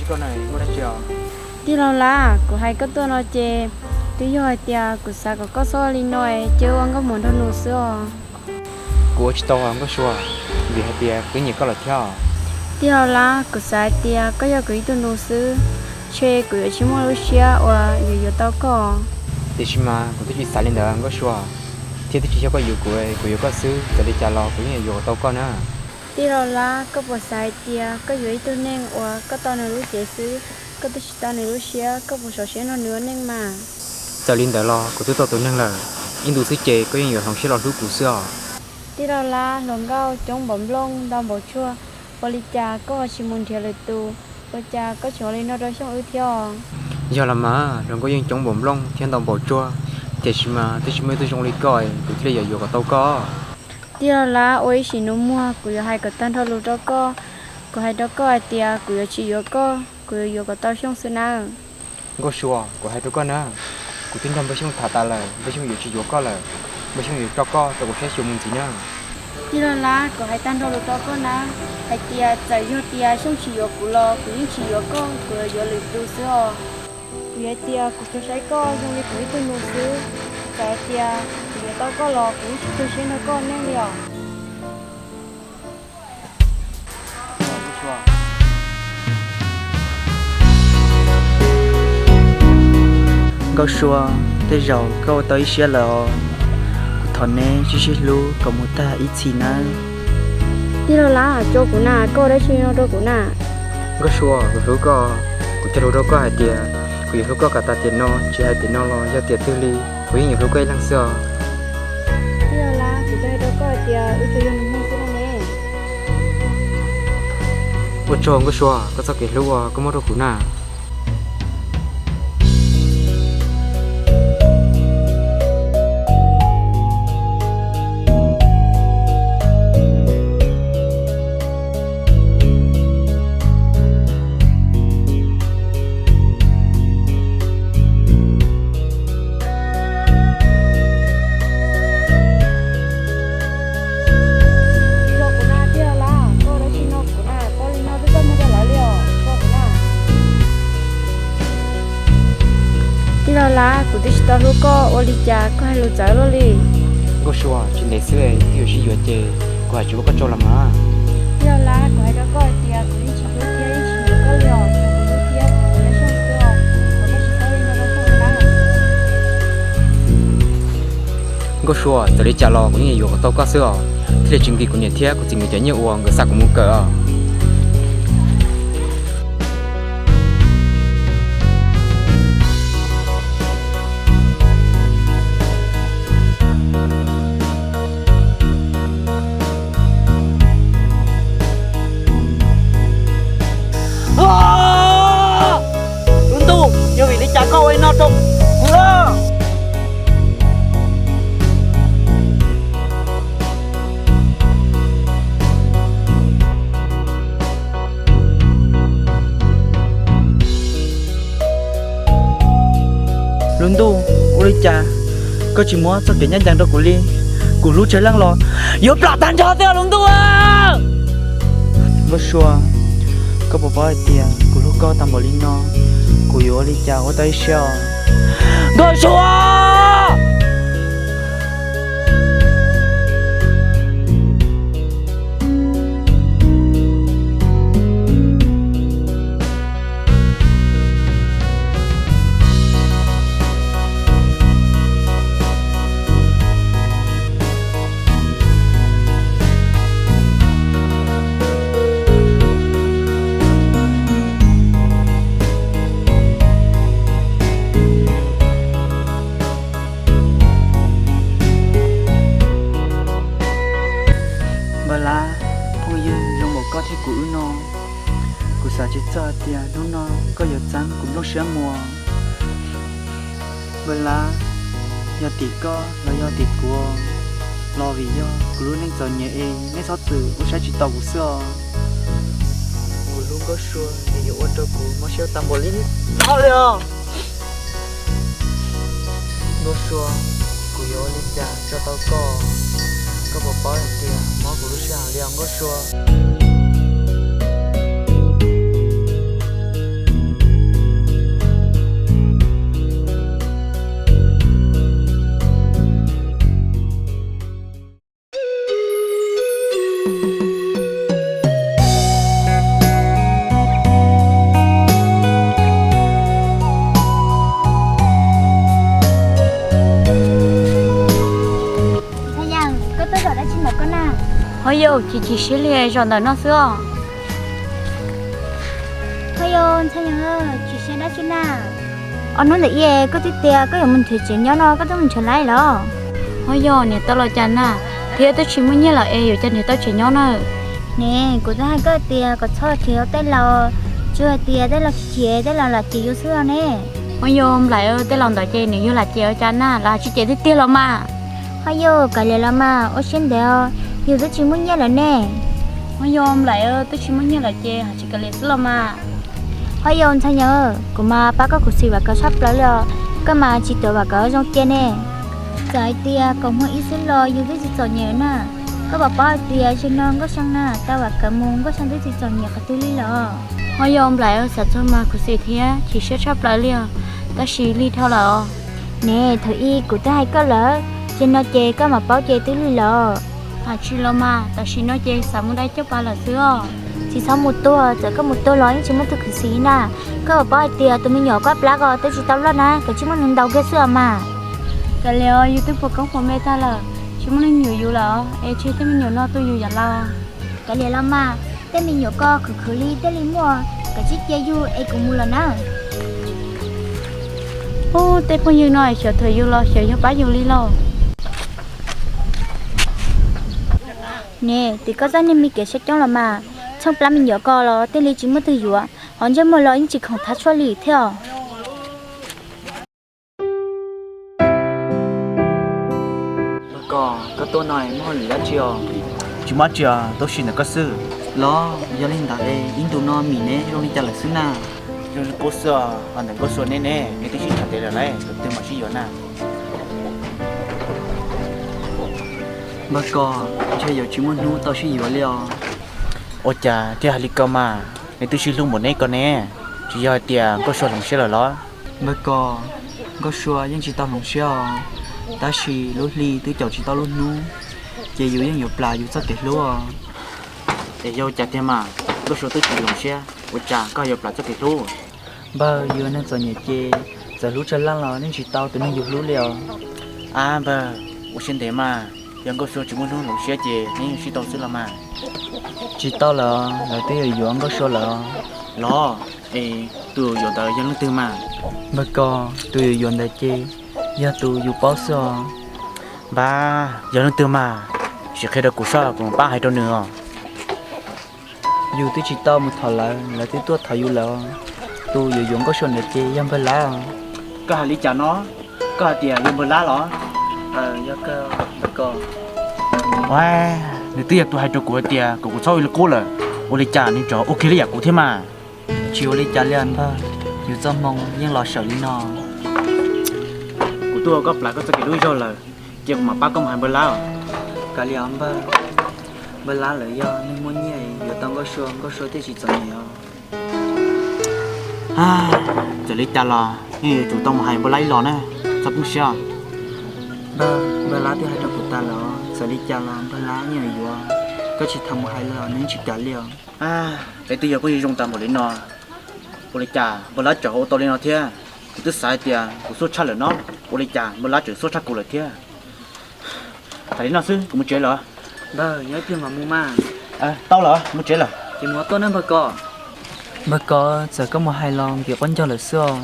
Koj na, muaj dab tsi os? Tij laug Lab, kuv hais koj tuaj no ces twb yog hais tias kuv xav kom koj txhob ua li no es cia ua nkauj muam nraug nus xwb os. Kuv ua tsis tau Nkauj Sua, vim hais tias kuv nyiam koj lawm thiab. Tij laug Lab, kuv xav hais tias koj yog kuv ib tug nus xwb, ntshe kuv yuav tsis muaj lub siab uas yuav yuav tau koj. Tiam sis mas kuv twb tsis xav li ntawd Nkauj Sua, thiab twb tsis yog koj yuav kuv, kuv yuav koj xwb, txawm li cas los kuv yeej yuav yuav kom tau koj na. Tij laug Lab, koj puas xav hais tias koj yuav ib tug neeg uas koj tau nws lub cev xwb, koj twb tsis tau nws lub siab, koj puas sov siab nrog nws ua neej mas? Txawm li ntawd los kuv twb tau tus neeg lawm, ib ntus xwb ces koj yeej yuav hloov siab los hlub kuv xwb os. Tij laug Lab, hluas nkauj coob npaum nplooj ntau npaum tsuag, ua li cas koj ho tsis mus nrhiav lwm tus? Ua cas koj tseem ua li no rau Xyooj wb thiab? Yog los mas, hluas nkauj yeej coob npaum nplooj thiab ntau npaum tsuag, tiam sis mas twb tsis muaj ib tug zoo li koj, kuv thiaj li yuav yuav kom tau koj. Tij laug Lab, ua ib sim nus muag kuv yuav hais kom tag nrho lus rau koj. Kuv hais rau koj hais tias kuv yuav tsis yuav koj, kuv yuav yuav kom tau Xyooj xwb nawb. Nkauj Sua, kuv hais rau koj na, kuv twb nrog Npawg Xyooj tham tas lawm, Npawg Xyooj yuav tsis yuav koj lawm, Npawg Xyooj yuav tso koj rau kuv saib xyuas mus ntxiv na. Tij laug Lab, kuv hais tag nrho lus rau koj na, hais tias txawm yog tias Xyooj tsis yuav kuv los kuv yeej tsis yuav koj, kuv yuav yuav lwm tus xwb os. Kuv hais tias kuv tsuas saib koj zoo li kuv ib tug nus xwb, txawm hais tias kuv yuav tau koj los kuv yeej tsis tu siab nrog koj ua neej li os. Nkauj Sua, tej zaum koj ua tau ib siab lawm os. Kuv thov neb sib sib hlub kom mus tag ib txhis nawb. Tij laug Lab, tso kuv na, koj ua dab tsi no rau kuv na? Nkauj Sua, kuv hlub koj, kuv cog lus rau koj hais tias kuv yuav hlub koj kom tas tiam no, tsis hais tiam no los yog tiam twg li, kuv yeej yuav hlub koj ib leeg xwb os. Tij laug Lab, kuv twb hais rau koj hais tias wb tsuas yog nus muag xwb no ne. Ua tsaug Nkauj Sua, koj txoj kev hlub uas koj muab rau kuv na. Tso kuv na, tij laug Lab, koj ua dab tsi no kuv na, koj li no twb txaj muag rau lawv li os, tso kuv na. Tij laug Lab, kuv twb tsis tau hlub koj, ua li cas koj hais lus txawv luaj li? Nkauj Sua, tsis ntev xwb twb yuav sib yuav ces kuv hais tsis ua koj tsaug los mas. Tij laug Lab, kuv hais rau koj hais tias kuv yeej tsis hlub thiab yeej tsis nyiam koj li os, tsuas kuv hlub thiab kuv nyob Xyooj xwb os, koj tsis txhob li no rau Xyooj na. Nkauj Sua, txawm li cas los kuv yeej yuav kom tau koj xwb os, thiaj li tsis nkim kuv niam thiab kuv txiv nkawd cov nyiaj uas nkawd xa kuv mus kawm os. Lub ntuj, yog vim li cas koj ua li no rau kuv? Lub ntuj, ua li cas koj tsis muab txoj kev ncaj ncees rau kuv li? Kuv hlub tsawg leej los yuav plam tag nrho xwb lub ntuj. Nkauj Sua, koj puas paub hais tias kuv hlub koj tag npaum li no, kuv yuav ua li cas ua tau ib siab os? Nkauj Sua! Npawg Lab, phooj ywg zoo npaum koj thiab kuv wb no, kuv xav tsis txog tias hnub no koj yuav txeeb kuv nplooj siab mus. Npawg Lab, yog tim koj los yog tim kuv, los vim yog kuv lub neej txom nyem es nej txhob txwm ua saib tsis taus kuv xwb os. Kuv hlub Nkauj Sua es yuav ua rau kuv mob siab tag npaum li no li os. Nkauj Sua, kuv yuav ua li cas tso tau koj? Koj puas paub hais tias mob kuv lub sij hawm li os Nkauj Sua? Ho yog chim chim siab li zaum ntawm no xwb os. Ho yog Ntxhais Yees, chim siab dab tsi na? Ob hnub ntawm ib koj twb tias koj yuav mus nrhiav tsev nyob no koj twb mus nrhiav lawm los? Ho yog niam tau los cas na, thiab twb tsis muaj nyiaj lawm es yuav cas nrhiav tau tsev nyob na? Ne, kuv twb hais koj tias kom txhob nrhiav tej laus, tsuas hais tias tej laus tsis cem, tej laus lam cem yus xwb ne. Ho yog Nplaim, tej laus ntawd ces nws yog lam cem ua cas na, lawv tsis cem tiag tiag los mas. Ho yog kav liam los mas, ua siab ntev, yus twb tsis muaj nyiaj lawm ne. Ho yog Nplaim, twb tsis muaj nyiaj lawm ces hais tsis kav liam xwb los mas. Ho yog Ntxhais Yees, kuv mas pab koj khuv xim Vam Kawv tshaj plaws li os, koj mas tsis tuav Vam Kawv zoo cia ne. Txawm hais tias kaum hmo ib xwb los yus twb tsis txom nyem na. Koj puas paub hais tias zaum no Nkauj Sa na tau Vam Kawv mus Nkauj Sa twb tsis txom nyem qhov twg li los? Ho yog Nplaim, xav txog mas khuv xim thiab chim siab tshaj plaws li os, tab sis lig dhau lawm os. Ne, thaum ub kuv twb hais koj lawm, zaum no ces koj mam paub ces twb lig lawm. Hais tsis los mas, tam sim no ces xav mus dai caj pas lawm xwb os. Tsis txhob mus tuag, txawm koj mus tuag los yeej tsis muaj tug khuv xim na. Koj puas paub hais tias tus me nyuam koj plab ko twb tsis tau loj na, koj tsis muaj nws ntaus kiag xwb os mas. Kav liam, yus twb puas koob puas npe tag lawm, tsis muaj neeg yuav yus lawm es tseg tej me nyuam no tu yus yam laus. Kav liam los mas, tej me nyuam ko khwv khwv li thiaj li muaj, koj tsis cia yus es kuv mus lawm na. Ub, tej phooj ywg no xyov thuam yus los xyov yog pab yus li lauj. Ne, tim koj txoj niag me kev siab coob los mas, tsheej plab me nyuam ko los thiaj li tsis muaj twg yuav, ho ntsej muag los yeej tsis khoom thab tshuaj li thiab os. Koj, koj tuaj no muaj hauj lwm dab tsi os? Tsis muaj dab tsi os, tuaj sim ntawm koj xwb. Los yog li ntawd es ib ntus no Mim neb zoo li cas lawm xwb na? Zoo li qub xwb os, ho ntawm Nkauj Sua neb ne, neb twb sib tham ntev lawm lauj, tus twg mam sib yuav na? Npawg Kos, ntshe yuav tsis muaj hnub tau sib yuav li os. Ua cas thiaj hais li ko mas, nws twb sib hlub npaum neb ko ne, tsis yog hais tias Nkauj Sua hloov siab lawm los? Npawg Kos, Nkauj Sua yeej tsis tau hloov siab os, tab sis lub hli twb caum tsis tau lub hnub, ces yus yeej yuav plam yus txoj kev hlub os. Es yog ua cas tiag mas, Nkauj Sua twb tsis hloov siab, ua cas koj yuav plam txoj kev hlub? Npawg, yus neeg txom nyem ces txawm hlub tshaj laj los yeej tsis tau tus neeg yus hlub li os. Ab npawg, ua siab ntev mas, yog Nkauj Sua tsis muaj hnub hloov siab ces neb yeej sib tau xwb los mas. Tsis tau lawm, lawv twb yuav yuav Nkauj Sua lawm. Los, es tus yuav yuav ntawd yog leej twg mas? Npawg Kos, tus yuav yuav ntawd ces yog tus yus paub xwb os. Npawg, yog leej twg mas? Sim qhia rau kuv soj kuv mam pab hais rau nws os. Yus twb tsis tau mus thov lawv, lawv twb tuaj thov yus lawm. Tus yuav yuav Nkauj Sua ntawd ces yog npawg Lab os. Koj hais li cas no? Koj hais tias yog npawg Lab los? Yog kawg, npawg Kos. Ua, nws twb yog tus hais rau kuv hais tias kom kuv txhob ua li qub lawm, ua li cas nws tseem ua kiag li yam kuv thiab mas. Tsis ua li cas li npawg, yus txoj hmoo yeej los sawm li no. Kuv twb ua koj plam koj txoj kev hlub ib zaug lawm, cia kuv mam pab koj mus hais npawg Lab os. Kav liam npawg, npawg Lab lawv yog neeg muaj nyiaj yuav tau Nkauj Sua, Nkauj Sua thiaj tsis txom nyem os. Txawm li cas los yeej yuav tsum tau mus hais npawg Lab ib los na, txhob poob siab. Npawg, npawg Lab twb hais rau kuv tas lawm, txawm li cas los npawg Lab yeej yuav yuav, koj tsis tham mus hais los nws yeej tsis kam li os. Peb twb yog phooj ywg zoo tas npaum li no, ua li cas npawg Lab tseem ua tau li no thiab? Kuv twb xav hais tias kuv xub tshaj lawm no, ua li cas npawg Lab tseem xub tshaj kuv lawm thiab? Tham li no xwb kuv mus tsev lawm. Npawg, yog ib pliag mam mus mas. Tau lawm, mus tsev lawm. Ces mus ua tuaj na npawg Kos. Npawg Kos, txawm koj mus hais los nkim quab ncaug lawm xwb os.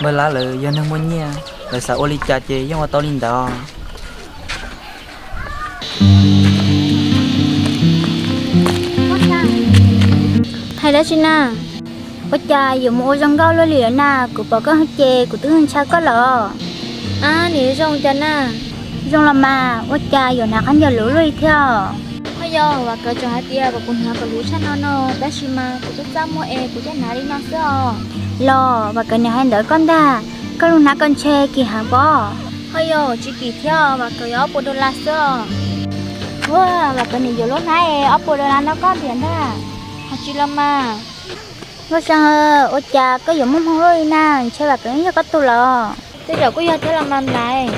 Npawg Lab lawv yog neeg muaj nyiaj, lawv xav ua li cas ces yeej ua tau li ntawd. Hais dab tsi na? Ua cas yuav mus ua zoo nkauj luaj li lawm na, kuv pom koj ces kuv twb ntshaw koj lawm. Ab, nws zoo cas na? Zoo los mas, ua cas yuav hnav qhov ncauj luv luaj li thiab? Ho yog Vam Kawv tseem hais tias kom kuv hnav kom luv tshaj no no, tab sis mas kuv twb txaj muag es kuv thiaj hnav li no xwb os. Los Vam Kawv niam hais ntawd koj ntag, koj lub hnav koj ntshe kim heev pob. Ho yog tsis kim thiab, Vam Kawv yuav ob puas dollar xwb os. Ua, Vam Kawv niam yuav lub hnab es ob puas dollar no koj ntiav ntag. Hais tsis los mas. Nkauj Sa, ua cas koj yuav muaj hmoo luaj li na, ntshe Vam Kawv yog koj tug los? Tej zaum kuj yog thiab los mas Nplaim.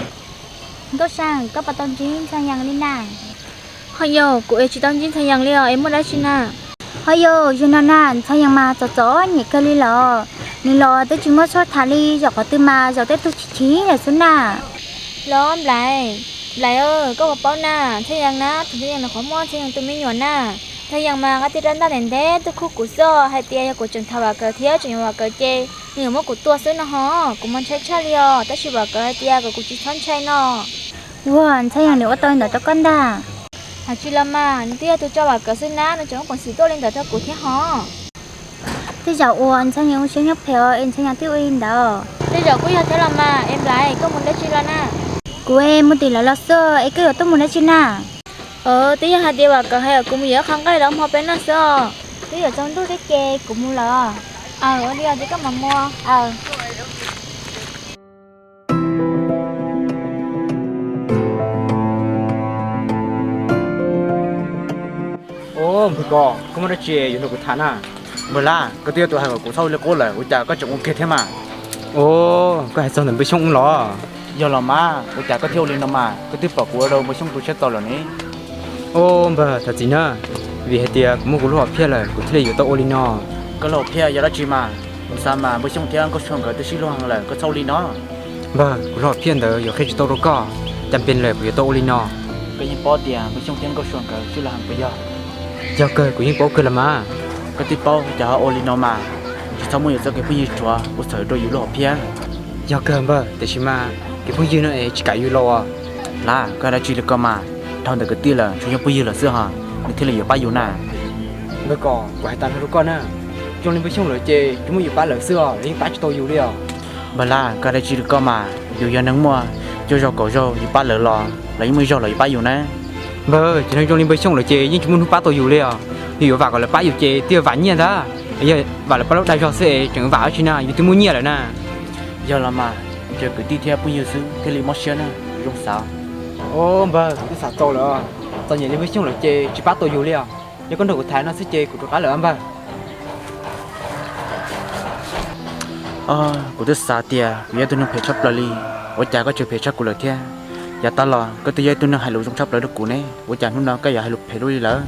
Nkauj Sa, koj puas tau ntsib Ntxhais Yees li na? Ho yog kuv es tsis tau ntsib Ntxhais Yees li os, es muaj dab tsi na? Ho yog, zaum no na Ntxhais Yees mas txom txom nyem kawg li los, nws los twb tsis muaj tshuaj tham li, zaum qhov twg mas zaum tej tug chim chim lawm xwb na. Los Nplaim, Nplais, koj puas paub na, Ntxhab Yees na, thaum Ntxhab Yees nws qhuav muaj Ntxhab Yees tus me nyuam na. Ntxhab Yees mas nqa tej rab ntaj ntev ntev tuaj khub kuv xwb os, hais tias yog kuv tseem tham Vam Kawg thiab tseem yuav Vam Kawg ces nws yuav muab kuv tua xwb no ho. Kuv mas ntshai tshaj li os, tab sis Vam Kawg hais tias kom kuv tsis txhob ntshai no. Ua, Ntxhab Yees nws ua tau li ntawd rau koj ntag? Hais tsis los mas, nws twb yog tus tso Vam Kawg xwb na, nws tseem muab peev xwm tuaj ua li ntawd rau kuv thiab ho. Tej zaum uas Ntxhab Yees ua siab nyob phem os es Ntxhab Yees thiaj ua li ntawd. Tej zaum kuj yog thiab los mas. Es Nplais, koj mus dab tsi los na? Kuv es mus tim lawv los xwb, es koj yuav tuaj mus dab tsi na? Twb yog hais tias Vam Kawg hais kom kuv mus yuav qhov nqaij los hmo peb noj xwb os. Twb yuav tsaus ntuj thiab ces kuv mus lawm. Aws, ua li os, ces koj mam mus. Aws. Os, npawg Kos, koj muaj dab tsi yuav nrog kuv tham na? Npawg Laj, koj twb yog tus hais kom kuv txhob ua li qub lawm, ua cas koj tseem ua kiag thiab mas? Os, koj hais txog ntawm Npawg Xyooj lawm los? Yog los mas, ua cas koj thiaj ua li no mas? Koj twb pom kuv ua rau Npawg Xyooj tu siab tau lawm ne. Os npawg, thov txim na, vim hais tias kuv muaj kuv lub hom phiaj lawm kuv thiaj li yuav tau ua li no. Koj lub hom phiaj yog dab tsi mas? Kuv xav mas Npawg Xyooj thiab Nkauj Sua nkawd twb sib luag heev lawm, koj txhob ua li no. Npawg, kuv lub hom phiaj ntawd yuav qhia tsis tau rau koj, cas pes lawm kuv yuav tau ua li no. Koj yeej paub tias Npawg Xyooj thiab Nkauj Sua nkawd sib luag heev puas yog? Yog kawg, kuv yeej paub kawg los mas. Koj twb paub cas ho ua li no mas, tsis txhob muab yus txoj kev phooj ywg rhuav ua txhaum rau yus lub hom phiaj. Yog kawg npawg, tiam sis mas kev phooj ywg no es tsis kam yus los. Laj, koj hais dab tsi li koj mas, dhau ntawm kwv tij lawm tsuas yog phooj ywg lawm xwb ho, nws thiaj li yuav pab yus na. Npawg Kos, kuv hais tas no rau koj na, zoo li Npawg Xyooj lawm ces tsuas muaj yus pab lawm xwb os, lawv yeej pab tsis tau yus li os. Npawg Laj, koj hais dab tsi li koj mas, yus yog neeg muaj cuaj zaug kaum zaug yus pab lawv los lawv yeej muaj ib zaug los yuav pab yus na. Npawg, ces neeg zoo li Npawg Xyooj lawm ces yeej tsis muaj hnub pab tau yus li os. Yus yuav vam kom lawv pab yus ces twb yog vam nyiaj ntag, yog vam lawv pab lub dag zog xwb es tseem vam dab tsi na, yus twb muaj nyiaj lawm na. Yog los mas, tsuas kwv tij thiab phooj ywg xwb thiaj li mob siab na, zoo xav. Os npawg, kuv twb xav tau lawm, txom nyem li Npawg Xyooj lawm ces tsis pab tau yus li os. Yog koj nrog kuv tham no xwb ces kuv rov qab lawm npawg. Kuv twb xav tias kuv yog ib tug neeg phem tshaj plaws li, ua cas koj tseem phem tshaj kuv lawm thiab? Yav tas los koj twb yog ib tug neeg hais lus zoo tshaj plaws rau kuv ne, ua cas hnub no koj yuav hais lus phem dua li lawm?